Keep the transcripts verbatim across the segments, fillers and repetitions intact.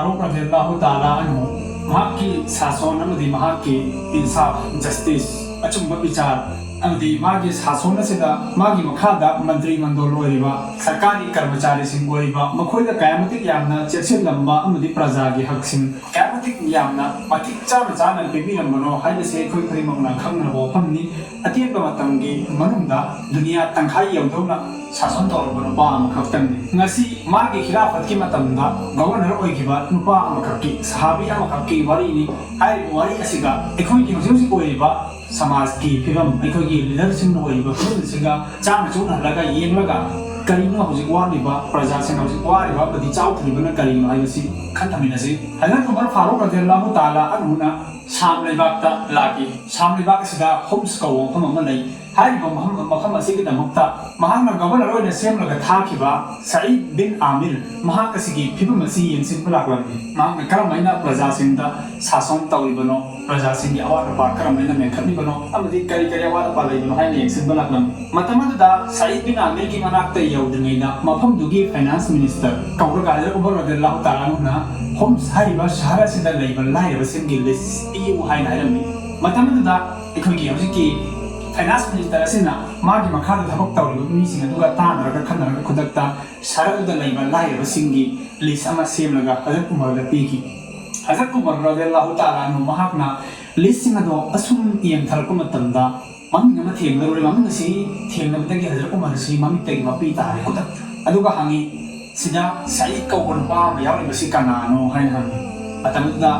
ꯐꯥꯔꯨꯛ ꯔꯗꯤꯌꯜꯂꯥꯍꯨ ꯇꯥꯂꯥ ꯑꯟꯍꯨ ꯃꯍꯥꯛꯀꯤ ꯁꯥꯁꯣꯟ ꯑꯃꯗꯤ ꯃꯍꯥꯛꯀꯤ ꯏꯟꯁꯥꯐ, ꯖꯁꯇꯤꯁ, ꯑꯆꯨꯝꯕ ꯕꯤꯆꯥꯔ ꯑꯃꯗꯤ ꯃꯥꯒꯤ ꯁꯥꯁꯣꯟ ꯑꯁꯤꯗ ꯃꯥꯒꯤ ꯃꯈꯥꯗ ꯃꯟꯇ꯭ꯔꯤ ꯃꯟꯗꯣꯜ ꯑꯣꯏꯔꯤꯕ, ꯁꯔꯀꯥꯔꯒꯤ ꯀꯔꯃꯆꯥꯔꯤꯁꯤꯡ ꯑꯣꯏꯔꯤꯕ, ꯃꯈꯣꯏꯗ ꯀꯌꯥꯃꯇꯤꯛ ꯌꯥꯝꯅ ꯆꯦꯛꯁꯤꯜꯂꯝꯕ ꯑꯃꯗꯤ ꯄ꯭ꯔꯖꯥꯒꯤ ꯍꯛꯁꯤꯡ ꯀꯌꯥꯃꯇꯤꯛ ꯌꯥꯝꯅ ꯃꯇꯤꯛ ꯆꯥꯅ ꯆꯥꯅ ꯄꯤꯕꯤꯔꯝꯕꯅꯣ ꯍꯥꯏꯕꯁꯤ ꯑꯩꯈꯣꯏ ꯈꯨꯗꯤꯡꯃꯛꯅ ꯈꯪꯅꯔꯕ ꯋꯥꯐꯝꯅꯤ꯫ ꯑꯇꯦꯟꯕ ꯃꯇꯝꯒꯤ ꯃꯅꯨꯡꯗ ꯗꯨꯅꯤꯌꯥ ꯇꯪꯈꯥꯏ ꯌꯧꯗꯧꯅ ꯁꯥꯁꯣꯟ ꯇꯧꯔꯝꯕ ꯅꯨꯄꯥ ꯑꯃꯈꯛꯇꯪꯅꯤ꯫ ꯉꯁꯤ ꯃꯥꯒꯤ ꯈꯤꯂꯥꯐꯠꯀꯤ ꯃꯇꯝꯗ ꯒꯣꯚꯔꯅꯔ ꯑꯣꯏꯈꯤꯕ ꯅꯨꯄꯥ ꯑꯃꯈꯛꯀꯤ, ꯁꯍꯥꯕꯤ ꯑꯃꯈꯛꯀꯤ ꯋꯥꯔꯤꯅꯤ꯫ ꯍꯥꯏꯔꯤꯕ ꯋꯥꯔꯤ ꯑꯁꯤꯒ ꯑꯩꯈꯣꯏꯒꯤ ꯍꯧꯖꯤꯛ ꯍꯧꯖꯤꯛ ꯑꯣꯏꯔꯤꯕ ꯁꯃꯥꯖꯀꯤ ꯐꯤꯕꯝ, ꯑꯩꯈꯣꯏꯒꯤ ꯂꯤꯗꯔꯁꯤꯡꯅ ꯑꯣꯏꯔꯤꯕ ꯐꯤꯕꯝꯁꯤꯒ ꯆꯥꯅ ꯆꯨꯅꯍꯜꯂꯒ ꯌꯦꯡꯂꯒ ꯀꯔꯤꯅꯣ ꯍꯧꯖꯤꯛ ꯋꯥꯠꯂꯤꯕ, ꯄ꯭ꯔꯖꯥꯁꯤꯡꯅ ꯍꯧꯖꯤꯛ ꯋꯥꯔꯤꯕ ꯑꯃꯗꯤ ꯆꯥꯎꯊꯔꯤꯕꯅ ꯀꯔꯤꯅꯣ ꯍꯥꯏꯕꯁꯤ ꯈꯟꯊꯃꯤꯟꯅꯁꯤ꯫ ꯍꯖꯔꯠ ꯎꯃꯔ ꯐꯥꯔꯨꯛ ꯔꯗꯤꯌꯜꯂꯥꯍꯨ ꯇꯥꯂꯥ ꯑꯟꯍꯨꯅ ꯁꯥꯝ ꯂꯩꯕꯥꯛꯇ ꯂꯥꯛꯏ꯫ ꯁꯥꯝ ꯂꯩꯕꯥꯛ ꯑꯁꯤꯗ ꯍꯨꯝꯁ ꯀꯧꯕ ꯃꯐꯝ ꯑꯃ ꯂꯩ꯫ ꯍꯥꯏꯔꯤꯕ ꯃꯐꯝ, ꯃꯐꯝ ꯑꯁꯤꯒꯤꯗꯃꯛꯇ ꯃꯍꯥꯛꯅ ꯒꯚꯔꯅꯔ ꯑꯣꯏꯅ ꯁꯦꯝꯂꯒ ꯊꯥꯈꯤꯕ ꯁꯌꯤꯗ ꯕꯤꯟ ꯑꯥꯃꯤꯔ, ꯃꯍꯥꯛ ꯑꯁꯤꯒꯤ ꯐꯤꯕꯝ ꯑꯁꯤ ꯌꯦꯡꯁꯤꯟꯕ ꯂꯥꯛꯂꯝꯃꯤ꯫ ꯃꯍꯥꯛꯅ ꯀꯔꯝ ꯍꯥꯏꯅ ꯄ꯭ꯔꯖꯥꯁꯤꯡꯗ ꯁꯥꯁꯣꯟ ꯇꯧꯔꯤꯕꯅꯣ, ꯄ꯭ꯔꯖꯥꯁꯤꯡꯒꯤ ꯑꯋꯥꯠ ꯑꯄꯥ ꯀꯔꯝ ꯍꯥꯏꯅ ꯃꯦꯟꯈꯠꯂꯤꯕꯅꯣ ꯑꯃꯗꯤ ꯀꯔꯤ ꯀꯔꯤ ꯑꯋꯥꯠ ꯑꯄꯥ ꯂꯩꯕꯅꯣ ꯍꯥꯏꯅ ꯌꯦꯡꯁꯤꯟꯕ ꯂꯥꯛꯂꯝꯃꯤ꯫ ꯃꯇꯝ ꯑꯗꯨꯗ ꯁꯌꯤꯗ ꯕꯤꯟ ꯑꯥꯃꯤꯔꯒꯤ ꯃꯅꯥꯛꯇ ꯌꯧꯗ꯭ꯔꯤꯉꯩꯗ ꯃꯐꯝꯗꯨꯒꯤ ꯐꯥꯏꯅꯥꯟꯁ ꯃꯤꯅꯤꯁꯇꯔ ꯀꯧꯔꯒ ꯍꯖꯔꯠ ꯎꯃꯔ ꯔꯗꯤꯌꯜꯂꯥꯍꯨ ꯇꯥꯂꯥ ꯑꯟꯍꯨꯅ ꯍꯨꯝꯁ ꯍꯥꯏꯔꯤꯕ ꯁꯍꯔ ꯑꯁꯤꯗ ꯂꯩꯕ ꯂꯥꯏꯔꯕꯁꯤꯡꯒꯤ ꯂꯤꯁ ꯄꯤꯌꯨ ꯍꯥꯏꯅ ꯍꯥꯏꯔꯝꯃꯤ꯫ ꯃꯇꯝ ꯑꯗꯨꯗ ꯑꯩꯈꯣꯏꯒꯤ ꯍꯧꯖꯤꯛꯀꯤ ꯐꯥꯏꯅꯥꯟꯁ ꯃꯤꯅꯤꯁꯇꯔ ꯑꯁꯤꯅ ꯃꯥꯒꯤ ꯃꯈꯥꯗ ꯊꯕꯛ ꯇꯧꯔꯤꯕ ꯃꯤꯁꯤꯡ ꯑꯗꯨꯒ ꯇꯥꯟꯅꯔꯒ ꯈꯟꯅꯔꯒ ꯈꯨꯗꯛꯇ ꯁꯍꯔ ꯑꯗꯨꯗ ꯂꯩꯕ ꯂꯥꯏꯔꯕꯁꯤꯡꯒꯤ ꯂꯤꯁ ꯑꯃ ꯁꯦꯝꯂꯒ ꯍꯖꯔꯠ ꯎꯃꯔꯗ ꯄꯤꯈꯤ꯫ ꯍꯖꯔꯠ ꯎꯃꯔ ꯔꯗꯤꯌꯜꯂꯥꯍꯨ ꯇꯥꯂꯥ ꯑꯟꯍꯨ ꯃꯍꯥꯛꯅ ꯂꯤꯁꯁꯤꯡ ꯑꯗꯣ ꯑꯁꯨꯝ ꯌꯦꯡꯊꯔꯛꯄ ꯃꯇꯝꯗ ꯃꯃꯤꯡ ꯑꯃ ꯊꯦꯡꯅꯔꯨꯔꯦ꯫ ꯃꯃꯤꯡ ꯑꯁꯤ ꯊꯦꯡꯅꯕꯗꯒꯤ ꯍꯖꯔꯠ ꯎꯃꯔ ꯑꯁꯤ ꯃꯃꯤꯠꯇꯒꯤ ꯃꯄꯤ ꯇꯥꯔꯦ ꯈꯨꯗꯛꯇ꯫ ꯑꯗꯨꯒ ꯍꯪꯉꯤ, "ꯁꯤꯗ ꯁꯌꯤꯗ ꯀꯧꯕ ꯅꯨꯄꯥ ꯑꯃ ꯌꯥꯎꯔꯤꯕꯁꯤ ꯀꯅꯥꯅꯣ?" ꯍꯥꯏꯅ ꯍꯪꯉꯤ꯫ ꯃꯇꯝꯗꯨꯗ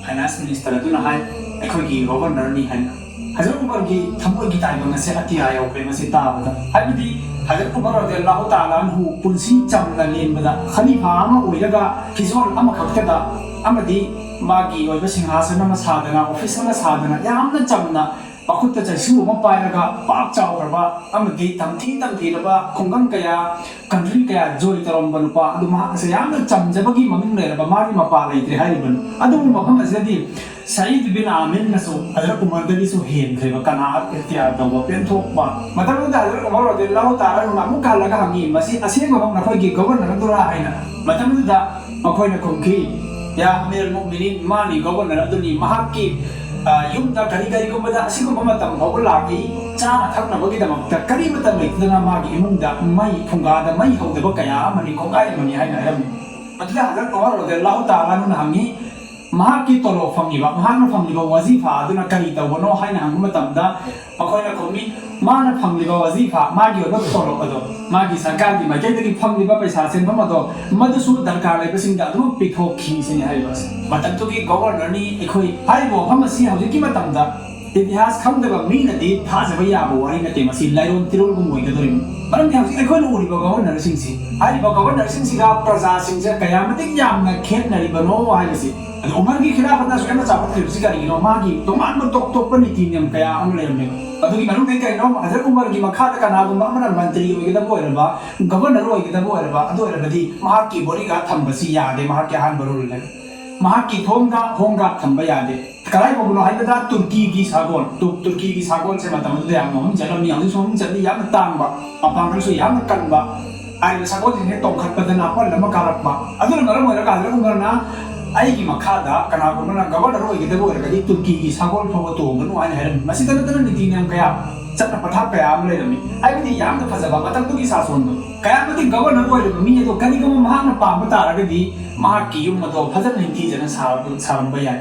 ꯐꯥꯏꯅꯥꯟꯁ ꯃꯤꯅꯤꯁꯇꯔ ꯑꯗꯨꯅ ꯍꯥꯏ, "ꯑꯩꯈꯣꯏꯒꯤ ꯒꯣꯚꯔꯅꯔꯅꯤ" ꯍꯥꯏꯅ꯫ ꯍꯖꯔꯠ ꯎꯃꯔꯒꯤ ꯊꯃꯣꯏꯒꯤ ꯇꯥꯏꯕꯪ ꯑꯁꯦ ꯑꯇꯤꯌꯥ ꯌꯧꯈ꯭ꯔꯦ ꯃꯁꯤ ꯇꯥꯕꯗ꯫ ꯍꯥꯏꯕꯗꯤ ꯍꯖꯔꯠ ꯎꯃꯔ ꯔꯗꯤꯌꯜꯂꯥꯍꯨ ꯇꯥꯂꯥ ꯑꯟꯍꯨ ꯄꯨꯟꯁꯤ ꯆꯝꯅ ꯂꯦꯟꯕꯗ ꯈꯂꯤꯐꯥ ꯑꯃ ꯑꯣꯏꯔꯒ ꯐꯤꯖꯣꯜ ꯑꯃꯈꯛꯇꯗ ꯑꯃꯗꯤ ꯃꯥꯒꯤ ꯑꯣꯏꯕ ꯁꯤꯡꯍꯥꯁꯟ ꯑꯃ ꯁꯥꯗꯅ, ꯑꯣꯐꯤꯁ ꯑꯃ ꯁꯥꯗꯅ, ꯌꯥꯝꯅ ꯆꯝꯅ ꯃꯈꯨꯠꯇ ꯆꯩꯁꯨ ꯑꯃ ꯄꯥꯏꯔꯒ ꯄꯥꯛ ꯆꯥꯎꯈ꯭ꯔꯕ ꯑꯃꯗꯤ ꯇꯝꯊꯤ ꯇꯝꯊꯤꯔꯕ ꯈꯨꯡꯒꯪ ꯀꯌꯥ, ꯀꯟꯇ꯭ꯔꯤ ꯀꯌꯥ ꯖꯣꯏ ꯇꯧꯔꯝꯕ ꯅꯨꯄꯥ ꯑꯗꯨ ꯃꯍꯥꯛ ꯑꯁꯦ ꯌꯥꯝꯅ ꯆꯝꯖꯕꯒꯤ ꯃꯃꯤꯡ ꯂꯩꯔꯕ ꯃꯥꯒꯤ ꯃꯄꯥ ꯂꯩꯇ꯭ꯔꯦ ꯍꯥꯏꯔꯤꯕꯅꯤ꯫ ꯑꯗꯨꯕꯨ ꯃꯐꯝ ꯑꯁꯤꯗꯗꯤ ꯁꯌꯤꯗ ꯕꯤꯟ ꯑꯥꯃꯤꯔꯅꯁꯨ ꯍꯖꯔꯠ ꯎꯃꯔꯗꯒꯤꯁꯨ ꯍꯦꯟꯈ꯭ꯔꯦꯕ ꯀꯅꯥꯑꯠ ꯏꯈꯇꯤꯌꯥꯔ ꯇꯧꯕ, ꯄꯦꯟꯊꯣꯛꯄ꯫ ꯃꯇꯝꯗꯨꯗ ꯍꯖꯔꯠ ꯎꯃꯔ ꯔꯗꯤꯌꯜꯂꯥꯍꯨ ꯇꯥꯂꯥ ꯑꯟꯍꯨꯅ ꯑꯃꯨꯛ ꯍꯜꯂꯒ ꯍꯪꯉꯤ, "ꯃꯁꯤ ꯑꯁꯦꯡꯕꯃꯛ ꯅꯈꯣꯏꯒꯤ ꯒꯣꯚꯔꯅꯔꯗꯨꯔꯥ?" ꯍꯥꯏꯅ꯫ ꯃꯇꯝꯗꯨꯗ ꯃꯈꯣꯏꯅ ꯈꯨꯝꯈꯤ, "ꯌꯥ ꯑꯃꯤꯔ ꯃꯨꯃꯤꯅꯤꯟ, ꯃꯥꯅꯤ ꯒꯣꯕꯔꯅꯔ ꯑꯗꯨꯅꯤ, ꯃꯍꯥꯛꯀꯤ, ꯑ, ꯌꯨꯝꯗ ꯀꯔꯤ ꯀꯔꯤꯒꯨꯝꯕꯗ ꯑꯁꯤꯒꯨꯝꯕ ꯃꯇꯝ ꯐꯥꯎꯕ ꯂꯥꯛꯏ, ꯆꯥꯅ ꯊꯛꯅꯕꯒꯤꯗꯃꯛꯇ ꯀꯔꯤ ꯃꯇꯝ ꯂꯩꯇꯗꯅ ꯃꯥꯒꯤ ꯏꯃꯨꯡꯗ ꯃꯩ, ꯐꯨꯡꯒꯥꯗ ꯃꯩ ꯍꯧꯗꯕ ꯀꯌꯥ ꯑꯃꯅꯤ, ꯀꯣꯡꯒꯥꯏ ꯑꯃꯅꯤ" ꯍꯥꯏꯅ ꯍꯥꯏꯔꯝꯃꯤ꯫ ꯃꯗꯨꯗ ꯍꯖꯔꯠ ꯎꯃꯔ ꯔꯗꯤꯌꯜꯂꯥꯍꯨ ꯇꯥꯂꯥ ꯑꯟꯍꯨꯅ ꯍꯪꯉꯤ, ꯃꯍꯥꯛꯀꯤ ꯇꯣꯂꯣꯞ ꯐꯪꯂꯤꯕ, ꯃꯍꯥꯛꯅ ꯐꯪꯂꯤꯕ ꯋꯥꯖꯤꯐꯥ ꯑꯗꯨꯅ ꯀꯔꯤ ꯇꯧꯕꯅꯣ ꯍꯥꯏꯅ ꯍꯪꯕ ꯃꯇꯝꯗ, ꯃꯈꯣꯏꯅ ꯈꯨꯝꯃꯤ, ꯃꯥꯅ ꯐꯪꯂꯤꯕ ꯋꯥꯖꯤꯐꯥ, ꯃꯥꯒꯤ ꯑꯣꯏꯕ ꯇꯣꯂꯣꯞ ꯑꯗꯣ, ꯃꯥꯒꯤ ꯁꯔꯀꯥꯔꯒꯤ ꯃꯥꯏꯀꯩꯗꯒꯤ ꯐꯪꯂꯤꯕ ꯄꯩꯁꯥ ꯁꯦꯟꯐꯝ ꯑꯗꯣ, ꯃꯗꯨꯁꯨ ꯗꯔꯀꯥꯔ ꯂꯩꯕꯁꯤꯡꯗ ꯑꯗꯨꯃꯛ ꯄꯤꯊꯣꯛꯈꯤ ꯁꯤꯅꯤ ꯍꯥꯏꯔꯤꯕ ꯑꯁꯤ꯫ ꯃꯇꯝꯗꯨꯒꯤ ꯒꯣꯕꯔꯅꯔꯅꯤ꯫ ꯑꯩꯈꯣꯏ ꯍꯥꯏꯔꯤꯕ ꯋꯥꯐꯝ ꯑꯁꯤ ꯍꯧꯖꯤꯛꯀꯤ ꯃꯇꯝꯗ ꯏꯇꯤꯍꯥꯁ ꯈꯪꯗꯕ ꯃꯤꯅꯗꯤ ꯊꯥꯖꯕ ꯌꯥꯕ ꯋꯥꯔꯤ ꯅꯠꯇꯦ, ꯃꯁꯤ ꯂꯥꯏꯔꯣꯟ ꯇꯤꯔꯣꯜꯒꯨꯝ ꯑꯣꯏꯒꯗꯧꯔꯤꯕꯅꯤ꯫ ꯃꯔꯝꯗꯤ ꯍꯧꯖꯤꯛ ꯑꯩꯈꯣꯏꯅ ꯎꯔꯤꯕ ꯒꯣꯕꯔꯅꯔꯁꯤꯡꯁꯤ, ꯍꯥꯏꯔꯤꯕ ꯒꯣꯕꯔꯅꯔꯁꯤꯡꯁꯤꯒ ꯄ꯭ꯔꯖꯥꯁꯤꯡꯁꯦ ꯀꯌꯥꯃꯇꯤꯛ ꯌꯥꯝꯅ ꯈꯦꯠꯅꯔꯤꯕꯅꯣ ꯍꯥꯏꯕꯁꯤ꯫ ꯑꯗꯣ ꯎꯃꯔꯒꯤ ꯈꯤꯂꯥꯐꯠꯅ ꯑꯁꯨꯛ ꯌꯥꯝꯅ ꯆꯥꯎꯈꯠꯈ꯭ꯔꯤꯕꯁꯤ ꯀꯔꯤꯒꯤꯅꯣ? ꯃꯥꯒꯤ ꯇꯣꯉꯥꯟꯕ ꯇꯣꯞ ꯇꯣꯞꯄ ꯅꯤꯇꯤ ꯅꯤꯌꯝ ꯀꯌꯥ ꯑꯃ ꯂꯩꯔꯝꯃꯦꯕ꯫ ꯑꯗꯨꯒꯤ ꯃꯅꯨꯡꯗꯒꯤ ꯀꯔꯤꯅꯣ? ꯍꯖꯔꯠ ꯎꯃꯔꯒꯤ ꯃꯈꯥꯗ ꯀꯅꯥꯒꯨꯝꯕ ꯑꯃꯅ ꯃꯟꯇ꯭ꯔꯤ ꯑꯣꯏꯒꯗꯕ ꯑꯣꯏꯔꯕ, ꯒꯣꯕꯔꯅꯔ ꯑꯣꯏꯒꯗꯕ ꯑꯣꯏꯔꯕ, ꯑꯗꯨ ꯑꯣꯏꯔꯕꯗꯤ ꯃꯍꯥꯛꯀꯤ ꯕꯣꯗꯤꯒꯥꯔꯗ ꯊꯝꯕꯁꯤ ꯌꯥꯗꯦ, ꯃꯍꯥꯛꯀꯤ ꯑꯍꯥꯟꯕ ꯔꯨꯜ ꯂꯩ꯫ ꯃꯍꯥꯛꯀꯤ ꯊꯣꯡꯗ ꯍꯣꯝ ꯒꯥꯔꯗ ꯊꯝꯕ ꯌꯥꯗꯦ꯫ ꯀꯗꯥꯏ ꯐꯥꯎꯕꯅꯣ ꯍꯥꯏꯕꯗ ꯇꯨꯔꯀꯤꯒꯤ ꯁꯥꯒꯣꯜ, ꯇꯨ-, ꯇꯨꯔꯀꯤꯒꯤ ꯁꯥꯒꯣꯜꯁꯦ ꯃꯇꯝ ꯑꯗꯨꯗ ꯌꯥꯝ ꯃꯃꯤꯡ ꯆꯠꯂꯝꯃꯤ, ꯍꯧꯖꯤꯛꯁꯨ ꯃꯃꯤꯡ ꯆꯠꯂꯤ, ꯌꯥꯝꯅ ꯇꯥꯡꯕ, ꯃꯄꯥꯡꯒꯜꯁꯨ ꯌꯥꯝꯅ ꯀꯟꯕ꯫ ꯍꯥꯏꯔꯤꯕ ꯁꯥꯒꯣꯜꯁꯤꯡꯁꯦ ꯇꯣꯡꯈꯠꯄꯗ ꯅꯥꯄꯜ ꯑꯃ ꯀꯥꯔꯛꯄ꯫ ꯑꯗꯨꯅ ꯃꯔꯝ ꯑꯣꯏꯔꯒ ꯍꯖꯔꯠ ꯎꯃꯔꯅ ꯑꯩꯒꯤ ꯃꯈꯥꯗ ꯀꯅꯥꯒꯨꯝꯕꯅ ꯒꯣꯕꯔꯅꯔ ꯑꯣꯏꯒꯗꯕ ꯑꯣꯏꯔꯒꯗꯤ ꯇꯨꯔꯀꯤꯒꯤ ꯁꯥꯒꯣꯜ ꯐꯥꯎꯕ ꯇꯣꯡꯒꯅꯨ ꯍꯥꯏꯅ ꯍꯥꯏꯔꯝꯃꯤ꯫ ꯃꯁꯤꯗ ꯅꯠꯇꯅ ꯅꯤꯇꯤ ꯅꯤꯌꯝ ꯀꯌꯥ, ꯆꯠꯅ ꯄꯊꯥꯞ ꯀꯌꯥ ꯑꯃ ꯂꯩꯔꯝꯃꯤ꯫ ꯍꯥꯏꯕꯗꯤ ꯌꯥꯝꯅ ꯐꯖꯕ ꯃꯇꯝꯗꯨꯒꯤ ꯁꯥꯁꯣꯟꯗꯣ꯫ ꯀꯌꯥꯃꯇꯤꯛ ꯒꯣꯕꯔꯅꯔ ꯑꯣꯏꯔꯤꯕ ꯃꯤ ꯑꯗꯣ ꯀꯔꯤꯒꯨꯝꯕ ꯃꯍꯥꯛꯅ ꯄꯥꯝꯕ ꯇꯥꯔꯒꯗꯤ ꯃꯍꯥꯛꯀꯤ ꯌꯨꯝ ꯑꯗꯣ ꯐꯖꯅ ꯅꯤꯡꯊꯤꯖꯅ ꯁꯥꯕ-, ꯁꯥꯔꯝꯕ ꯌꯥꯏ꯫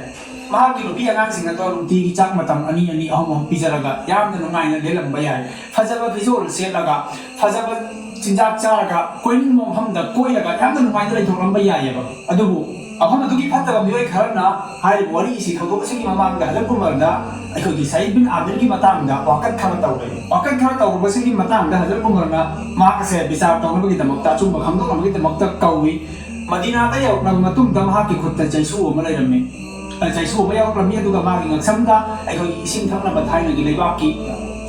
ꯃꯍꯥꯛꯀꯤ ꯅꯨꯄꯤ ꯑꯉꯥꯡꯁꯤꯡ ꯑꯗꯣ ꯅꯨꯡꯇꯤꯒꯤ ꯆꯥꯛ ꯃꯇꯝ ꯑꯅꯤ ꯑꯅꯤ, ꯑꯍꯨꯝ ꯑꯍꯨꯝ ꯄꯤꯖꯔꯒ ꯌꯥꯝꯅ ꯅꯨꯡꯉꯥꯏꯅ ꯂꯦꯜꯂꯝꯕ ꯌꯥꯏ꯫ ꯐꯖꯕ ꯐꯤꯖꯣꯜ ꯁꯦꯠꯂꯒ, ꯐꯖꯕ ꯆꯤꯟꯖꯥꯛ ꯆꯥꯔꯒ, ꯀꯣꯏꯅꯤꯡꯕ ꯃꯐꯝꯗ ꯀꯣꯏꯔꯒ ꯌꯥꯝꯅ ꯅꯨꯡꯉꯥꯏꯅ ꯂꯩꯊꯣꯛꯂꯝꯕ ꯌꯥꯏꯑꯕ꯫ ꯑꯗꯨꯕꯨ ꯃꯐꯝ ꯑꯗꯨꯒꯤ ꯐꯠꯇꯕ ꯃꯤꯑꯣꯏ ꯈꯔꯅ ꯍꯥꯏꯔꯤꯕ ꯋꯥꯔꯤ ꯑꯁꯤ ꯊꯧꯗꯣꯛ ꯑꯁꯤꯒꯤ ꯃꯃꯥꯡꯗ ꯍꯖꯔꯠ ꯎꯃꯔꯗ ꯑꯩꯈꯣꯏꯒꯤ ꯁꯌꯤꯗ ꯕꯤꯟ ꯑꯥꯃꯤꯔꯒꯤ ꯃꯇꯥꯡꯗ ꯋꯥꯀꯠ ꯈꯔ ꯇꯧꯔꯦ꯫ ꯋꯥꯀꯠ ꯈꯔ ꯇꯧꯔꯨꯕꯁꯤꯒꯤ ꯃꯇꯥꯡꯗ ꯍꯖꯔꯠ ꯎꯃꯔꯅ ꯃꯍꯥꯛ ꯑꯁꯦ ꯕꯤꯆꯥꯔ ꯇꯧꯅꯕꯒꯤꯗꯃꯛꯇ, ꯑꯆꯨꯝꯕ ꯈꯪꯗꯣꯛꯅꯕꯒꯤꯗꯃꯛꯇ ꯀꯧꯏ꯫ ꯃꯗꯤꯅꯥꯗ ꯌꯧꯔꯛꯂꯕ ꯃꯇꯨꯡꯗ ꯃꯍꯥꯛꯀꯤ ꯈꯨꯠꯇ ꯆꯩꯁꯨ ꯑꯃ ꯂꯩꯔꯝꯃꯤ꯫ ꯑ, ꯆꯩꯁꯨ ꯑꯃ ꯌꯥꯎꯔꯛꯂꯝꯃꯤ, ꯑꯗꯨꯒ ꯃꯥꯒꯤ ꯉꯛꯁꯝꯗ ꯑꯩꯈꯣꯏꯒꯤ ꯏꯁꯤꯡ ꯊꯛꯅꯕ ꯊꯥꯏꯅꯒꯤ ꯂꯩꯕꯥꯛꯀꯤ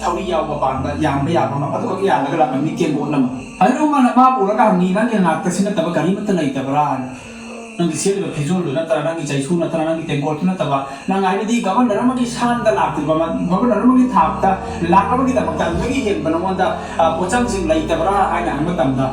ꯊꯧꯔꯤ ꯌꯥꯎꯕ ꯄꯥꯟꯕ ꯌꯥꯟꯕ ꯌꯥꯕ ꯑꯃ ꯑꯗꯨꯈꯛ ꯌꯥꯜꯂꯒ ꯂꯥꯛꯂꯝꯃꯤ, ꯇꯦꯡꯀꯣꯠ ꯑꯃ꯫ ꯍꯖꯔꯠ ꯎꯃꯔꯅ ꯃꯥꯕꯨ ꯎꯔꯒ ꯍꯪꯉꯤ, "ꯅꯪꯒꯤ ꯅꯥꯛꯇ ꯁꯤ ꯅꯠꯇꯕ ꯀꯔꯤꯃꯠꯇ ꯂꯩꯇꯕ꯭ꯔꯥ?" ꯍꯥꯏꯅ꯫ "ꯅꯪꯒꯤ ꯁꯦꯠꯂꯤꯕ ꯐꯤꯖꯣꯜꯗꯨ ꯅꯠꯇ꯭ꯔꯥ, ꯅꯪꯒꯤ ꯆꯩꯁꯨ ꯅꯠꯇ꯭ꯔꯥ, ꯅꯪꯒꯤ ꯇꯦꯡꯀꯣꯠꯇꯨ ꯅꯠꯇꯕ, ꯅꯪ ꯍꯥꯏꯕꯗꯤ ꯒꯕꯔꯅꯔ ꯑꯃꯒꯤ ꯁꯥꯟꯗ ꯂꯥꯛꯇ꯭ꯔꯤꯕ, ꯃ-, ꯒꯕꯔꯅꯔ ꯑꯃꯒꯤ ꯊꯥꯛꯇ ꯂꯥꯛꯅꯕꯒꯤꯗꯃꯛꯇ ꯑꯗꯨꯗꯒꯤ ꯍꯦꯟꯕ ꯅꯉꯣꯟꯗ, ꯑ, ꯄꯣꯠꯆꯪꯁꯤꯡ ꯂꯩꯇꯕ꯭ꯔꯥ?" ꯍꯥꯏꯅ ꯍꯪꯕ ꯃꯇꯝꯗ,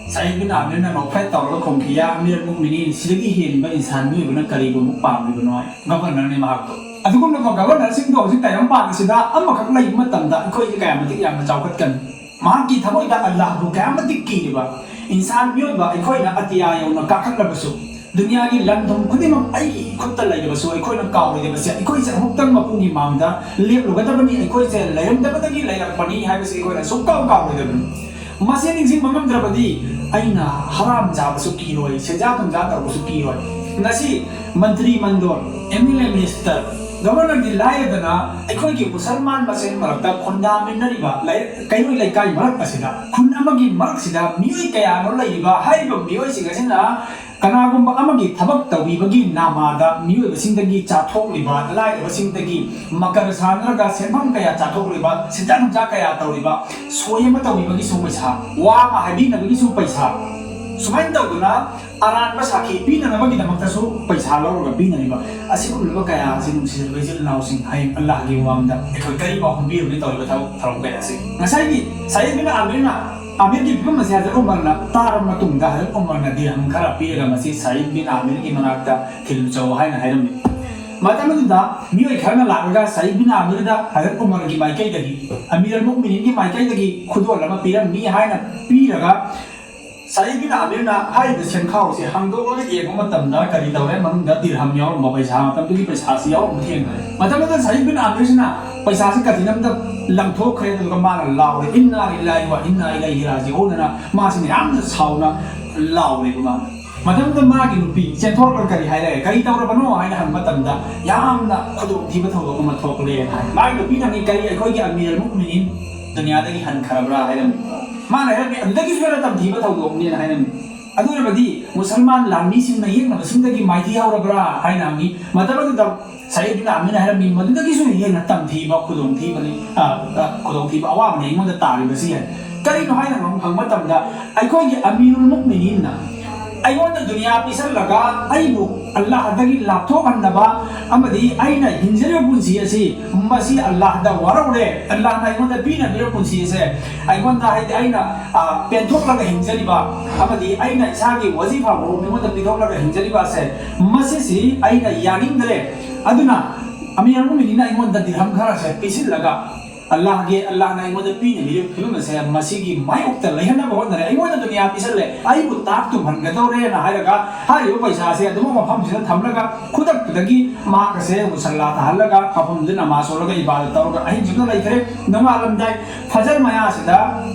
ꯁꯌꯤꯗ ꯕꯤꯟ ꯑꯥꯃꯤꯔꯅ ꯅꯣꯛꯐꯦꯠ ꯇꯧꯔꯒ ꯈꯨꯝꯈꯤ, "ꯌꯥ ꯑꯃꯤꯔ ꯃꯨꯛꯃꯤꯅꯤꯟ, ꯁꯤꯗꯒꯤ ꯍꯦꯟꯕ ꯏꯟꯁꯥꯟ ꯃꯤꯑꯣꯏꯕꯅ ꯀꯔꯤꯕꯨ ꯑꯃꯨꯛ ꯄꯥꯝꯂꯤꯕꯅꯣ?" ꯍꯥꯏ꯫ ꯒꯕꯔꯅꯔꯅꯤ ꯃꯍꯥꯛꯇꯣ꯫ ꯑꯗꯨꯒꯨꯝꯂꯕ ꯒꯕꯔꯅꯔꯁꯤꯡꯗꯣ ꯍꯧꯖꯤꯛ ꯇꯥꯏꯕꯪꯄꯥꯟ ꯑꯁꯤꯗ ꯑꯃꯈꯛ ꯂꯩꯕ ꯃꯇꯝꯗ ꯑꯩꯈꯣꯏꯁꯦ ꯀꯌꯥ ꯃꯇꯤꯛ ꯌꯥꯝꯅ ꯆꯥꯎꯈꯠꯀꯅꯤ꯫ ꯃꯍꯥꯛꯀꯤ ꯊꯃꯣꯏꯗ ꯑꯜꯂꯥꯍꯕꯨ ꯀꯌꯥꯃꯇꯤꯛ ꯀꯤꯔꯤꯕ ꯏꯟꯁꯥꯟ ꯃꯤꯑꯣꯏꯕ ꯑꯩꯈꯣꯏꯅ ꯑꯇꯤꯌꯥ ꯌꯧꯅ ꯀꯥꯈꯠꯂꯕꯁꯨ, ꯗꯨꯅꯤꯌꯥꯒꯤ ꯂꯟ ꯊꯨꯝ ꯈꯨꯗꯤꯡꯃꯛ ꯑꯩꯒꯤ ꯏꯈꯨꯠꯇ ꯂꯩꯔꯕꯁꯨ, ꯑꯩꯈꯣꯏꯅ ꯀꯥꯎꯔꯣꯏꯗꯕꯁꯦ, ꯑꯩꯈꯣꯏꯁꯦ ꯑꯃꯨꯛꯇꯪ ꯃꯄꯨꯒꯤ ꯃꯥꯡꯗ ꯂꯦꯞꯂꯨꯒꯗꯕꯅꯤ, ꯑꯩꯈꯣꯏꯁꯦ ꯂꯩꯔꯝꯗꯕꯗꯒꯤ ꯂꯩꯔꯛꯄꯅꯤ ꯍꯥꯏꯕꯁꯤ ꯑꯩꯈꯣꯏꯅ ꯁꯨꯡꯀꯥꯎ ꯀꯥꯎꯔꯣꯏꯗꯕꯅꯤ꯫ ꯃꯁꯤ ꯅꯤꯡꯁꯤꯡꯕ ꯉꯝꯗ꯭ꯔꯕꯗꯤ ꯑꯩꯅ ꯍꯔꯥꯝ ꯆꯥꯕꯁꯨ ꯀꯤꯔꯣꯏ, ꯁꯦꯟꯖꯥ ꯊꯨꯝꯖꯥ ꯇꯧꯕꯁꯨ ꯀꯤꯔꯣꯏ꯫ ꯉꯁꯤ ꯃꯟꯇ꯭ꯔꯤ mandal, M L A, minister, ꯒꯕꯔꯅꯔꯗꯤ ꯂꯥꯏꯔꯗꯅ, ꯑꯩꯈꯣꯏꯒꯤ ꯃꯨꯁꯜꯃꯥꯟ ꯃꯁꯦꯟ ꯃꯔꯛꯇ ꯈꯨꯟꯗꯥꯃꯤꯟꯅꯔꯤꯕ ꯂꯩ-, ꯀꯩꯔꯣꯏ ꯂꯩꯀꯥꯏ ꯃꯔꯛ ꯑꯁꯤꯗ, ꯈꯨꯟ ꯑꯃꯒꯤ ꯃꯔꯛꯁꯤꯗ ꯃꯤꯑꯣꯏ ꯀꯌꯥꯅꯣ ꯂꯩꯔꯤꯕ? ꯍꯥꯏꯔꯤꯕ ꯃꯤꯑꯣꯏꯁꯤꯡ ꯑꯁꯤꯅ ꯀꯅꯥꯒꯨꯝꯕ ꯑꯃꯒꯤ ꯊꯕꯛ ꯇꯧꯕꯤꯕꯒꯤ ꯅꯥꯃꯥꯗ ꯃꯤꯑꯣꯏꯕꯁꯤꯡꯗꯒꯤ ꯆꯥꯊꯣꯛꯂꯤꯕ, ꯂꯥꯏꯔꯕꯁꯤꯡꯗꯒꯤ ꯃꯀꯔ ꯁꯥꯟꯅꯔꯒ ꯁꯦꯟꯐꯝ ꯀꯌꯥ ꯆꯥꯊꯣꯛꯂꯤꯕ, ꯁꯦꯟꯖꯥ ꯊꯨꯝꯖꯥ ꯀꯌꯥ ꯇꯧꯔꯤꯕ, ꯁꯣꯏ ꯑꯃ ꯇꯧꯕꯤꯕꯒꯤꯁꯨ ꯄꯩꯁꯥ, ꯋꯥ ꯑꯃ ꯍꯥꯏꯕꯤꯅꯕꯒꯤꯁꯨ ꯄꯩꯁꯥ, ꯁꯨꯃꯥꯏꯅ ꯇꯧꯗꯅ ꯑꯔꯥꯟꯕ ꯁꯥꯈꯤ ꯄꯤꯅꯅꯕꯒꯤꯗꯃꯛꯇꯁꯨ ꯄꯩꯁꯥ ꯂꯧꯔꯒ ꯄꯤꯅꯔꯤꯕ ꯑꯁꯤꯒꯨꯝꯂꯕ ꯀꯌꯥ ꯑꯁꯤ, ꯅꯨꯡꯁꯤꯖꯔꯕ ꯏꯆꯤꯜ ꯏꯅꯥꯎꯁꯤꯡ, ꯍꯌꯦꯡ ꯑꯜꯂꯥꯍꯒꯤ ꯃꯃꯥꯡꯗ ꯑꯩꯈꯣꯏ ꯀꯔꯤ ꯄꯥꯎ ꯍꯟꯕꯤꯔꯨꯅꯤ ꯇꯧꯔꯤꯕ ꯊꯕꯛ ꯊꯧꯔꯝ ꯀꯌꯥ ꯑꯁꯤ? ꯉꯁꯥꯏꯒꯤ ꯁꯌꯤꯗ ꯕꯤꯟ ꯑꯥꯃꯤꯔꯅ, ꯑꯥꯃꯤꯔꯒꯤ ꯐꯤꯕꯝ ꯑꯁꯤ ꯍꯖꯔꯠ ꯎꯃꯔꯅ ꯇꯥꯔꯕ ꯃꯇꯨꯡꯗ, ꯍꯖꯔꯠ ꯎꯃꯔꯅ ꯗꯤꯔꯍꯝ ꯈꯔ ꯄꯤꯔꯒ ꯃꯁꯤ ꯁꯌꯤꯗ ꯕꯤꯟ ꯑꯥꯃꯤꯔꯒꯤ ꯃꯅꯥꯛꯇ ꯊꯤꯜꯂꯨꯆꯣ ꯍꯥꯏꯅ ꯍꯥꯏꯔꯝꯃꯤ꯫ ꯃꯇꯝ ꯑꯗꯨꯗ ꯃꯤꯑꯣꯏ ꯈꯔꯅ ꯂꯥꯛꯂꯒ ꯁꯌꯤꯗ ꯕꯤꯟ ꯑꯥꯃꯤꯔꯗ ꯍꯖꯔꯠ ꯎꯃꯔꯒꯤ ꯃꯥꯏꯀꯩꯗꯒꯤ, ꯑꯃꯤꯔ ꯑꯜ ꯃꯨꯛꯃꯤꯅꯤꯟꯒꯤ ꯃꯥꯏꯀꯩꯗꯒꯤ ꯈꯨꯗꯣꯜ ꯑꯃ ꯄꯤꯔꯝꯃꯤ ꯍꯥꯏꯅ ꯄꯤꯔꯒ, ꯁꯌꯤꯗ ꯕꯤꯟ ꯑꯥꯃꯤꯔꯅ ꯍꯥꯏꯔꯤꯕ ꯁꯦꯟꯈꯥꯎꯁꯦ ꯍꯥꯡꯗꯣꯛꯂꯒ ꯌꯦꯡꯕ ꯃꯇꯝꯗ ꯀꯔꯤ ꯇꯧꯔꯦ? ꯃꯅꯨꯡꯗ ꯗꯤꯔꯍꯝ ꯌꯥꯎꯔꯝꯕ, ꯄꯩꯁꯥ, ꯃꯇꯝꯗꯨꯒꯤ ꯄꯩꯁꯥꯁꯤ ꯌꯥꯎꯔꯝꯕ ꯊꯦꯡꯅꯔꯦ꯫ ꯃꯇꯝ ꯑꯗꯨꯗ ꯁꯌꯤꯗ ꯕꯤꯟ ꯑꯥꯃꯤꯔꯁꯤꯅ ꯄꯩꯁꯥꯁꯤ ꯀꯥꯆꯤꯟ ꯑꯃꯗ ꯂꯪꯊꯣꯛꯈ꯭ꯔꯦ, ꯑꯗꯨꯒ ꯃꯥꯅ ꯂꯥꯎꯔꯦ, "ꯏꯟꯅꯥ ꯂꯤꯜꯂꯥꯍꯤ ꯋꯥ ꯏꯟꯅꯥ ꯏꯂꯩꯍꯤ ꯔꯥꯖꯤꯎꯟ" ꯑꯅ ꯃꯥꯁꯤꯅ ꯌꯥꯝꯅ ꯁꯥꯎꯅ ꯂꯥꯎꯔꯦꯕ ꯃꯥꯅ꯫ ꯃꯇꯝꯗꯨꯗ ꯃꯥꯒꯤ ꯅꯨꯄꯤ ꯆꯦꯟꯊꯣꯔꯛꯂꯒ ꯀꯔꯤ ꯍꯥꯏꯔꯦ? "ꯀꯔꯤ ꯇꯧꯔꯕꯅꯣ?" ꯍꯥꯏꯅ ꯍꯪꯕ ꯃꯇꯝꯗ, "ꯌꯥꯝꯅ ꯈꯨꯗꯣꯡꯊꯤꯕ ꯊꯧꯗꯣꯛ ꯑꯃ ꯊꯣꯛꯂꯦ" ꯍꯥꯏ꯫ ꯃꯥꯒꯤ ꯅꯨꯄꯤꯅ ꯍꯪꯉꯤ, "ꯀꯔꯤ, ꯑꯩꯈꯣꯏꯒꯤ ꯑꯃꯤꯔ ꯑꯜ ꯃꯨꯛꯃꯤꯅꯤꯟ ꯗꯨꯅꯤꯌꯥꯗꯒꯤ ꯍꯟꯈ꯭ꯔꯕ꯭ꯔꯥ?" ꯍꯥꯏꯔꯝꯃꯤ꯫ ꯃꯥꯅ ꯍꯥꯏꯔꯝꯃꯤ, "ꯑꯗꯨꯗꯒꯤꯁꯨ ꯍꯦꯟꯅ ꯇꯝꯊꯤꯕ ꯊꯧꯗꯣꯛꯅꯦꯅ" ꯍꯥꯏꯔꯝꯃꯤ꯫ ꯑꯗꯨ ꯑꯣꯏꯔꯕꯗꯤ ꯃꯨꯁꯜꯃꯥꯟ ꯂꯥꯟꯃꯤꯁꯤꯡꯅ ꯌꯦꯛꯅꯕꯁꯤꯡꯗꯒꯤ ꯃꯥꯏꯊꯤ ꯍꯧꯔꯕ꯭ꯔꯥ ꯍꯥꯏꯅ ꯍꯪꯉꯤ꯫ ꯃꯇꯝ ꯑꯗꯨꯗ ꯁꯌꯤꯗ ꯕꯤꯟ ꯑꯥꯃꯤꯔꯅ ꯍꯥꯏꯔꯝꯃꯤ, "ꯃꯗꯨꯗꯒꯤꯁꯨ ꯍꯦꯟꯅ ꯇꯝꯊꯤꯕ ꯈꯨꯗꯣꯡꯊꯤꯕꯅꯤ, ꯑ, ꯑ, ꯈꯨꯗꯣꯡꯊꯤꯕ ꯑꯋꯥꯕꯅꯤ ꯑꯩꯉꯣꯟꯗ ꯇꯥꯔꯤꯕꯁꯤ" ꯍꯥꯏ꯫ ꯀꯔꯤꯅꯣ ꯍꯥꯏꯅ ꯍꯪ-, ꯍꯪꯕ ꯃꯇꯝꯗ, ꯑꯩꯈꯣꯏꯒꯤ ꯑꯃꯤꯔꯨꯜ ꯃꯨꯛꯃꯤꯅꯤꯟꯅ ꯑꯩꯉꯣꯟꯗ ꯗꯨꯅꯤꯌꯥ ꯄꯤꯁꯜꯂꯒ ꯑꯩꯕꯨ ꯑꯜꯂꯥꯍꯗꯒꯤ ꯂꯥꯞꯊꯣꯛꯍꯟꯅꯕ ꯑꯃꯗꯤ ꯑꯩꯅ ꯍꯤꯡꯖꯔꯤꯕ ꯄꯨꯟꯁꯤ ꯑꯁꯤ, ꯃꯁꯤ ꯑꯜꯂꯥꯍꯗ ꯋꯥꯔꯧꯔꯦ, ꯑꯜꯂꯥꯍꯅ ꯑꯩꯉꯣꯟꯗ ꯄꯤꯅꯕꯤꯔꯕ ꯄꯨꯟꯁꯤ ꯑꯁꯦ ꯑꯩꯉꯣꯟꯗ, ꯍꯥꯏꯗꯤ ꯑꯩꯅ, ꯑ, ꯄꯦꯟꯊꯣꯛꯂꯒ ꯍꯤꯡꯖꯔꯤꯕ ꯑꯃꯗꯤ ꯑꯩꯅ ꯏꯁꯥꯒꯤ ꯋꯥꯖꯤꯐꯥ ꯃꯑꯣꯡ ꯃꯤꯉꯣꯟꯗ ꯄꯤꯊꯣꯛꯂꯒ ꯍꯤꯡꯖꯔꯤꯕ ꯑꯁꯦ, ꯃꯁꯤꯁꯤ ꯑꯩꯅ ꯌꯥꯅꯤꯡꯗ꯭ꯔꯦ꯫ ꯑꯗꯨꯅ ꯑꯃꯤꯔ ꯃꯨꯃꯤꯅꯤꯅ ꯑꯩꯉꯣꯟꯗ ꯗꯤꯔꯍꯝ ꯈꯔꯁꯦ ꯄꯤꯁꯤꯜꯂꯒ ꯑꯜꯂꯥꯍꯒꯤ, ꯑꯜꯂꯥꯍꯅ ꯑꯩꯉꯣꯟꯗ ꯄꯤꯅꯕꯤꯔꯤꯕ ꯐꯤꯕꯝ ꯑꯁꯦ ꯃꯁꯤꯒꯤ ꯃꯥꯌꯣꯛꯇ ꯂꯩꯍꯟꯅꯕ ꯍꯣꯠꯅꯔꯦ꯫ ꯑꯩꯉꯣꯟꯗ ꯗꯨꯅꯤꯌꯥ ꯄꯤꯁꯜꯂꯦ, ꯑꯩꯕꯨ ꯇꯥꯛ ꯇꯨꯝꯍꯟꯒꯗꯧꯔꯦꯅ ꯍꯥꯏꯔꯒ, ꯍꯥꯏꯔꯤꯕ ꯄꯩꯁꯥꯁꯦ ꯑꯗꯨꯝ ꯃꯐꯝꯁꯤꯗ ꯊꯝꯂꯒ, ꯈꯨꯗꯛꯇꯨꯗꯒꯤ ꯃꯍꯥꯛ ꯑꯁꯦ ꯃꯨꯁꯜꯂꯥ ꯊꯥꯍꯜꯂꯒ ꯃꯐꯝꯗꯨꯗ ꯅꯃꯥꯖ ꯁꯣꯜꯂꯒ ꯏꯕꯥꯗꯠ ꯇꯧꯔꯒ ꯑꯍꯤꯡ ꯆꯨꯞꯅ ꯂꯩꯈ꯭ꯔꯦ꯫ ꯅꯣꯡꯉꯥꯜꯂꯝꯗꯥꯏ ꯐꯖꯔ ꯃꯌꯥꯁꯤꯗ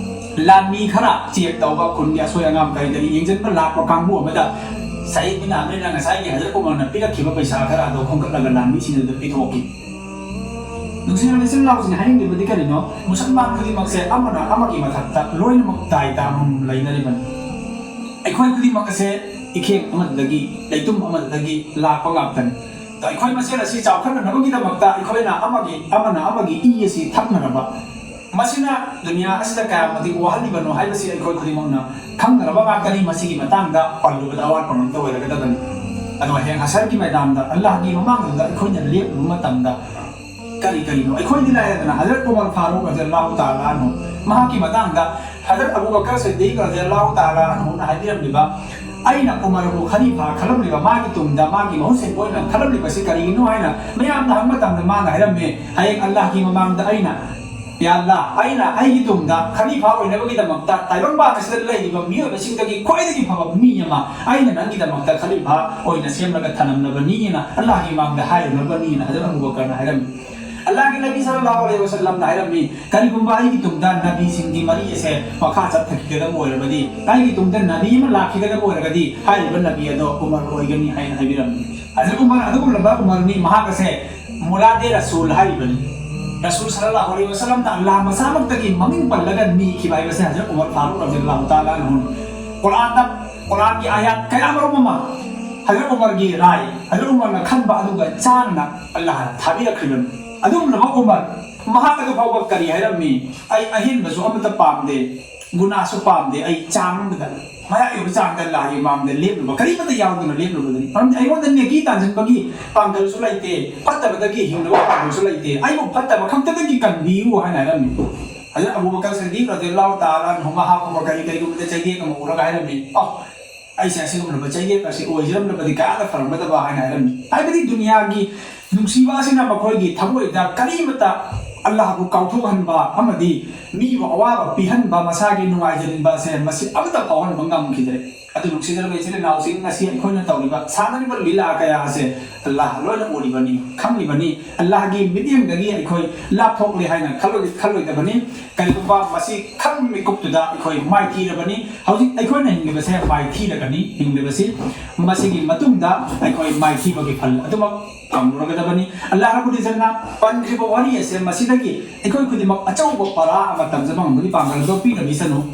ꯂꯥꯟꯃꯤ ꯈꯔ ꯆꯦꯛ ꯇꯧꯕ, ꯈꯨꯟꯒꯤ ꯑꯁꯣꯏ ꯑꯉꯥꯝ ꯀꯔꯤ ꯀꯔꯤ ꯌꯦꯡꯁꯤꯟꯕ ꯂꯥꯛꯄ ꯀꯥꯡꯕꯨ ꯑꯃꯗ ꯁꯌꯤꯗ ꯕꯤꯟ ꯑꯃꯤꯔꯅ ꯉꯁꯥꯏꯒꯤ ꯍꯖꯔꯠ ꯎꯃꯔꯅ ꯄꯤꯔꯛꯈꯤꯕ ꯄꯩꯁꯥ ꯈꯔ ꯑꯗꯨ ꯈꯣꯝꯒꯠꯂꯒ ꯂꯥꯟꯃꯤꯁꯤꯡꯗꯨꯗ ꯄꯤꯊꯣꯛꯈꯤ꯫ ꯅꯨꯡꯁꯤꯔꯕ ꯏꯆꯤꯜ ꯏꯅꯥꯎꯁꯤꯡ, ꯍꯥꯏꯅꯤꯡꯂꯤꯕꯗꯤ ꯀꯔꯤꯅꯣ? ꯃꯨꯁꯜꯃꯥꯟ ꯈꯨꯗꯤꯡꯃꯛꯁꯦ ꯑꯃꯅ ꯑꯃꯒꯤ ꯃꯊꯛꯇ ꯂꯣꯏꯅꯃꯛ ꯗꯥꯏ ꯗꯥꯝ ꯂꯩꯅꯔꯤꯕꯅꯤ꯫ ꯑꯩꯈꯣꯏ ꯈꯨꯗꯤꯡꯃꯛ ꯑꯁꯦ ꯏꯈꯦꯡ ꯑꯃꯗꯒꯤ, ꯂꯩꯇꯨꯝ ꯑꯃꯗꯒꯤ ꯂꯥꯛꯄ ꯉꯥꯛꯇꯅꯤ꯫ ꯑꯗꯣ ꯑꯩꯈꯣꯏ ꯃꯁꯦꯜ ꯑꯁꯤ ꯆꯥꯎꯈꯠꯅꯅꯕꯒꯤꯗꯃꯛꯇ ꯑꯩꯈꯣꯏꯅ ꯑꯃꯒꯤ, ꯑꯃꯅ ꯑꯃꯒꯤ ꯏ ꯑꯁꯤ ꯊꯛꯅꯔꯕ, ꯃꯁꯤꯅ ꯗꯨꯅꯤꯌꯥ ꯑꯁꯤꯗ ꯀꯌꯥ ꯃꯇꯤꯛ ꯋꯥꯍꯜꯂꯤꯕꯅꯣ ꯍꯥꯏꯕꯁꯤ ꯑꯩꯈꯣꯏ ꯈꯨꯗꯤꯡꯃꯛꯅ ꯈꯪꯅꯔꯕ ꯉꯥꯛꯇꯅꯤ꯫ ꯃꯁꯤꯒꯤ ꯃꯇꯥꯡꯗ ꯄꯜꯂꯨꯕꯗ ꯑꯋꯥꯠꯄ ꯑꯃꯠꯇ ꯑꯣꯏꯔꯒꯗꯕꯅꯤ꯫ ꯑꯗꯣ ꯍꯌꯦꯡ ꯍꯁꯔꯒꯤ ꯃꯩꯗꯥꯟꯗ ꯑꯜꯂꯥꯍꯒꯤ ꯃꯃꯥꯡꯗꯨꯗ ꯑꯩꯈꯣꯏꯅ ꯂꯦꯞꯂꯨꯕ ꯃꯇꯝꯗ ꯀꯔꯤ ꯀꯔꯤꯅꯣ? ꯑꯩꯈꯣꯏꯗꯤ ꯂꯥꯏꯔꯗꯅ ꯍꯖꯔꯠ ꯎꯃꯔ ꯐꯥꯔꯨꯛ ꯔꯖꯤꯌꯜꯂꯥꯍꯨ ꯇꯥꯂꯥ ꯑꯟꯍꯨ, ꯃꯍꯥꯛꯀꯤ ꯃꯇꯥꯡꯗ ꯍꯖꯔꯠ ꯑꯕꯨ ꯕꯀꯔ ꯁꯤꯗꯤꯛ ꯔꯖꯤꯌꯜꯂꯥꯍꯨ ꯇꯥꯂꯥ ꯑꯟꯍꯨꯅ ꯍꯥꯏꯕꯤꯔꯝꯂꯤꯕ, "ꯑꯩꯅ ꯎꯃꯔꯕꯨ ꯈꯂꯤꯐꯥ ꯈꯜꯂꯝꯂꯤꯕ, ꯃꯥꯒꯤ ꯇꯨꯡꯗ ꯃꯥꯒꯤ ꯃꯍꯨꯠ ꯁꯤꯟꯕ ꯑꯣꯏꯅ ꯈꯜꯂꯝꯂꯤꯕꯁꯤ ꯀꯔꯤꯒꯤꯅꯣ?" ꯍꯥꯏꯅ ꯃꯌꯥꯝꯅ ꯍꯪꯕ ꯃꯇꯝꯗ ꯃꯥꯅ ꯍꯥꯏꯔꯝꯃꯤ, "ꯍꯌꯦꯡ ꯑꯜꯂꯥꯍꯒꯤ ꯃꯃꯥꯡꯗ ꯑꯩꯅ, ꯌꯥ ꯑꯜꯂꯥꯍ, ꯑꯩꯅ ꯑꯩꯒꯤ ꯇꯨꯡꯗ ꯈꯂꯤꯐꯥ ꯑꯣꯏꯅꯕꯒꯤꯗꯃꯛꯇ ꯇꯥꯏꯕꯪꯄꯥꯟ ꯑꯁꯤꯗ ꯂꯩꯔꯤꯕ ꯃꯤꯑꯣꯏꯕꯁꯤꯡꯗꯒꯤ ꯈ꯭ꯋꯥꯏꯗꯒꯤ ꯐꯕ ꯃꯤ ꯑꯃ ꯑꯩꯅ ꯅꯪꯒꯤꯗꯃꯛꯇ ꯈꯂꯤꯐꯥ ꯑꯣꯏꯅ ꯁꯦꯝꯂꯒ ꯊꯅꯝꯂꯕꯅꯤ" ꯍꯥꯏꯅ ꯑꯜꯂꯥꯍꯒꯤ ꯃꯃꯥꯡꯗ ꯍꯥꯏꯔꯨꯔꯕꯅꯤ ꯍꯥꯏꯅ ꯍꯖꯔꯠ ꯑꯕꯨ ꯕꯀꯔꯅ ꯍꯥꯏꯔꯝꯃꯤ꯫ ꯑꯜꯂꯥꯍꯒꯤ ꯅꯕꯤ ꯁꯜꯂꯜꯂꯥꯍꯨ ꯑꯂꯩꯍꯤ ꯋꯁꯜꯂꯝꯅ ꯍꯥꯏꯔꯝꯃꯤ, "ꯀꯔꯤꯒꯨꯝꯕ ꯑꯩꯒꯤ ꯇꯨꯡꯗ ꯅꯕꯤꯁꯤꯡꯒꯤ ꯃꯔꯤ ꯑꯁꯦ ꯃꯈꯥ ꯆꯠꯊꯈꯤꯒꯗꯕ ꯑꯣꯏꯔꯕꯗꯤ, ꯑꯩꯒꯤ ꯇꯨꯡꯗ ꯅꯕꯤ ꯑꯃ ꯂꯥꯛꯈꯤꯒꯗꯕ ꯑꯣꯏꯔꯒꯗꯤ, ꯍꯥꯏꯔꯤꯕ ꯅꯕꯤ ꯑꯗꯣ ꯎꯃꯔ ꯑꯣꯏꯒꯅꯤ" ꯍꯥꯏꯅ ꯍꯥꯏꯕꯤꯔꯝꯃꯤ꯫ ꯍꯖꯔꯠ ꯎꯃꯔ ꯑꯗꯨꯒꯨꯝꯂꯕ ꯎꯃꯔꯅꯤ, ꯃꯍꯥꯛ ꯑꯁꯦ ꯃꯨꯂꯥꯗꯦ ꯔꯁꯨꯜ ꯍꯥꯏꯔꯤꯕꯅꯤ꯫ ꯔꯁꯨꯜ ꯁꯜꯂꯜꯂꯥꯍꯨ ꯑꯂꯩꯍꯤ ꯋꯁꯜꯂꯝꯅ ꯑꯜꯂꯥꯍ ꯃꯁꯥꯃꯛꯇꯒꯤ ꯃꯃꯤꯡ ꯄꯜꯂꯒ ꯅꯤꯈꯤꯕ ꯍꯥꯏꯕꯁꯦ ꯍꯖꯔꯠ ꯎꯃꯔ ꯐꯥꯔꯨꯛ ꯔꯖꯤꯌꯜꯂꯥꯍꯨ ꯇꯥꯂꯥ ꯑꯟꯍꯨ꯫ ꯀꯨꯔꯥꯟꯗ, ꯀꯨꯔꯥꯟꯒꯤ ꯑꯥꯌꯥꯠ ꯀꯌꯥ ꯃꯔꯨꯝ ꯑꯃ ꯍꯖꯔꯠ ꯎꯃꯔꯒꯤ ꯔꯥꯏ, ꯍꯖꯔꯠ ꯎꯃꯔꯅ ꯈꯟꯕ ꯑꯗꯨꯒ ꯆꯥꯟꯅꯅ ꯑꯜꯂꯥꯍꯅ ꯊꯥꯕꯤꯔꯛꯈ꯭ꯔꯤꯕꯅꯤ꯫ ꯑꯗꯨꯒꯨꯝꯂꯕ ꯎꯃꯔ, ꯃꯍꯥꯛ ꯑꯗꯨ ꯐꯥꯎꯕ ꯀꯔꯤ ꯍꯥꯏꯔꯝꯃꯤ? "ꯑꯩ ꯑꯍꯦꯟꯕꯁꯨ ꯑꯃꯠꯇ ꯄꯥꯝꯗꯦ, ꯒꯨꯅꯥꯁꯨ ꯄꯥꯝꯗꯦ, ꯑꯩ ꯆꯥꯡ ꯑꯃꯗ ꯃꯌꯥꯏ ꯑꯣꯏꯕ ꯆꯥꯡꯗ ꯑꯜꯂꯥꯍꯒꯤ ꯃꯥꯡꯗ ꯂꯦꯞꯂꯨꯕ, ꯀꯔꯤꯃꯠꯇ ꯌꯥꯎꯗꯅ ꯂꯦꯞꯂꯨꯕꯗꯨꯅꯤ꯫ ꯃꯔꯝꯗꯤ ꯑꯩꯉꯣꯟꯗ ꯅꯦꯀꯤ ꯇꯥꯟꯁꯤꯟꯕꯒꯤ ꯄꯥꯡꯒꯜꯁꯨ ꯂꯩꯇꯦ, ꯐꯠꯇꯕꯗꯒꯤ ꯍꯤꯡꯅꯕ ꯄꯥꯡꯒꯜꯁꯨ ꯂꯩꯇꯦ, ꯑꯩꯕꯨ ꯐꯠꯇꯕ ꯈꯛꯇꯗꯒꯤ ꯀꯟꯕꯤꯌꯨ ꯍꯥꯏꯅ ꯍꯥꯏꯔꯝꯃꯤ꯫ ꯍꯧꯖꯤꯛ ꯑꯕꯨ ꯕꯀꯔ ꯁꯤꯗꯤꯛ ꯔꯗꯤꯌꯜꯂꯥꯍꯨ ꯇꯥꯂꯥ ꯑꯟꯍꯨ ꯃꯍꯥꯛꯀꯨꯝꯕ ꯀꯔꯤ ꯀꯔꯤꯒꯨꯝꯕꯗ ꯆꯩꯗꯦꯛ ꯑꯃ ꯎꯔꯒ ꯍꯥꯏꯔꯝꯃꯤ, "ꯑꯣ, ꯑꯩꯁꯦ ꯑꯁꯤꯒꯨꯝꯂꯕ ꯆꯩꯗꯦꯛ ꯑꯁꯤ ꯑꯣꯏꯖꯔꯝꯂꯕꯗꯤ ꯀꯌꯥꯗ ꯐꯔꯝꯒꯗꯕ" ꯍꯥꯏꯅ ꯍꯥꯏꯔꯝꯃꯤ꯫ ꯍꯥꯏꯕꯗꯤ ꯗꯨꯅꯤꯌꯥꯒꯤ ꯅꯨꯡꯁꯤꯕ ꯑꯁꯤꯅ ꯃꯈꯣꯏꯒꯤ ꯊꯃꯣꯏꯗ ꯀꯔꯤꯃꯠꯇ ꯑꯜꯂꯥꯍꯕꯨ ꯀꯥꯎꯊꯣꯛꯍꯟꯕ ꯑꯃꯗꯤ ꯃꯤꯕꯨ ꯑꯋꯥꯕ ꯄꯤꯍꯟꯕ, ꯃꯁꯥꯒꯤ ꯅꯨꯡꯉꯥꯏꯖꯅꯤꯡꯕ ꯑꯁꯦ ꯃꯁꯤ ꯑꯃꯠꯇ ꯐꯥꯎꯍꯟꯕ ꯉꯝꯈꯤꯗ꯭ꯔꯦ꯫ ꯑꯗꯨ ꯅꯨꯡꯁꯤꯖꯔꯕ ꯏꯆꯤꯜ ꯏꯅꯥꯎꯁꯤꯡ, ꯉꯁꯤ ꯑꯩꯈꯣꯏꯅ ꯇꯧꯔꯤꯕ ꯁꯥꯟꯅꯔꯤꯕ ꯂꯤꯂꯥ ꯀꯌꯥ ꯑꯁꯦ ꯑꯜꯂꯥꯍ ꯂꯣꯏꯅ ꯎꯔꯤꯕꯅꯤ, ꯈꯪꯂꯤꯕꯅꯤ꯫ ꯑꯜꯂꯥꯍꯒꯤ ꯃꯤꯠꯌꯦꯡꯗꯒꯤ ꯑꯩꯈꯣꯏ ꯂꯥꯞꯊꯣꯛꯂꯦ ꯍꯥꯏꯅ ꯈꯜꯂꯣꯏ-, ꯈꯜꯂꯣꯏꯗꯕꯅꯤ꯫ ꯀꯔꯤꯒꯨꯝꯕ ꯃꯁꯤ ꯈꯪꯕ ꯃꯤꯀꯨꯞꯇꯨꯗ ꯑꯩꯈꯣꯏ ꯃꯥꯏꯊꯤꯔꯕꯅꯤ꯫ ꯍꯧꯖꯤꯛ ꯑꯩꯈꯣꯏꯅ ꯍꯤꯡꯂꯤꯕꯁꯦ ꯃꯥꯏꯊꯤꯔꯒꯅꯤ ꯍꯤꯡꯂꯤꯕꯁꯤ꯫ ꯃꯁꯤꯒꯤ ꯃꯇꯨꯡꯗ ꯑꯩꯈꯣꯏ ꯃꯥꯏꯊꯤꯕꯒꯤ ꯐꯜ ꯑꯗꯨꯃꯛ ꯐꯪꯂꯨꯔꯒꯗꯕꯅꯤ꯫ ꯑꯜꯂꯥꯍ ꯔꯕꯨꯜ ꯏꯖꯠꯅ ꯄꯟꯈ꯭ꯔꯤꯕ ꯋꯥꯔꯤ ꯑꯁꯦ ꯃꯁꯤꯗꯒꯤ ꯑꯩꯈꯣꯏ ꯈꯨꯗꯤꯡꯃꯛ ꯑꯆꯧꯕ ꯄꯔꯥ ꯑꯃ ꯇꯝꯖꯕ ꯉꯝꯕꯒꯤ ꯄꯥꯡꯒꯜ ꯑꯗꯨ ꯄꯤꯔꯕꯤꯁꯅꯨ꯫